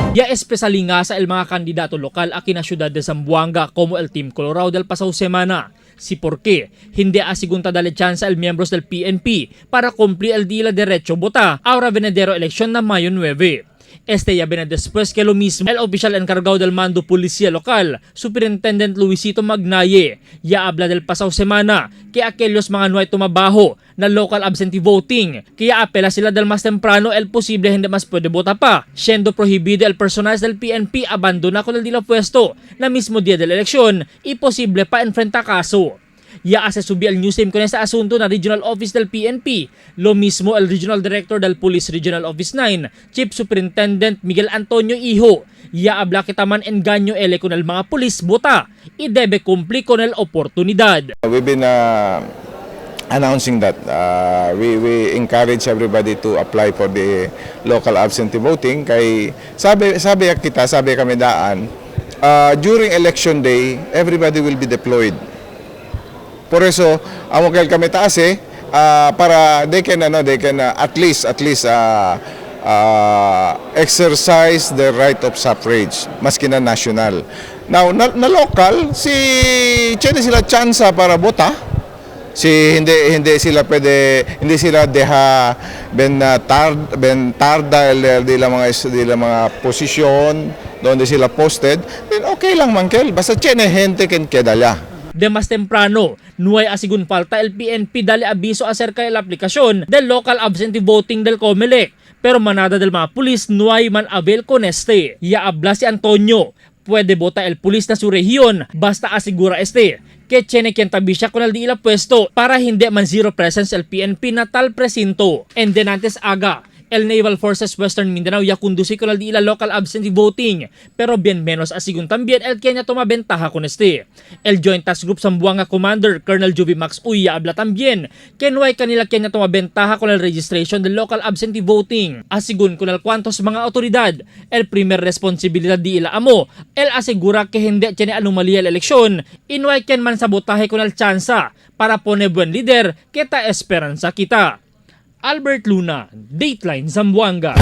Ya espesyal nga sa el mga kandidato lokal aquí na siyudad de Zamboanga como el Team Colorado del pasado semana. Si porque hindi asigunta dale chance al miembros del PNP para cumplir el día derecho bota ahora venedero eleksyon na Mayo 9. Este ya viene después que lo mismo el oficial encargado del mando policía local, Superintendent Luisito Magnaye, ya habla del pasado semana que aquellos mga no ay tumabaho na local absentee voting, kaya apela sila del mas temprano el posible hindi mas pwede bota pa, siendo prohibido el personal del PNP abandona con el dila puesto na mismo día de la eleksyon y posible pa enfrenta kaso. Ya hace subi el news team con este asunto na Regional Office del PNP. Lo mismo el Regional Director del Police Regional Office 9, Chief Superintendent Miguel Antonio Iho. Ya habla kita man engaño ele con el mga pulis bota y debe cumplir con el oportunidad. We've been announcing that. We encourage everybody to apply for the local absentee voting. Kay sabi kita, sabi kami daan, during election day, everybody will be deployed. Por eso, amo kay kami taas eh, para they can ano, they can at least exercise their right of suffrage maski na national. Now, na local si tiene sila chance para bota. Si hindi hindi sila pwede, hindi sila deha ben tard ben tarda el di la mga posisyon donde sila posted, then okay lang mangkel basta tiene gente quien queda allá. De mas temprano, nuay asigun falta el PNP dali abiso acerca de la aplicación del local absentee voting del COMELEC. Pero manada del mga pulis nuay man avail con este. Ya habla si Antonio, puede bota el pulis na su rehiyon basta asegura este que tiene quien tabi siya con el di ila puesto para hindi man zero presence el PNP na tal presinto. And then antes aga, el Naval Forces Western Mindanao ya conduce con el di ila local absentee voting, pero bien menos asigun también el Kenya toma ventaja con este. El Joint Task Group Zamboanga Commander Colonel Juvi Max Uy ya habla también que no hay kanila Kenya toma ventaja con el registration del local absentee voting. Asigun con el cuantos mga autoridad, el primer responsibilidad di ila amo, el asegura que hindi tiene anomalía la eleksyon, y no hay quien man sabotaje con el chanza para pone buen líder que ta esperanza kita. Albert Luna, Dateline Zamboanga.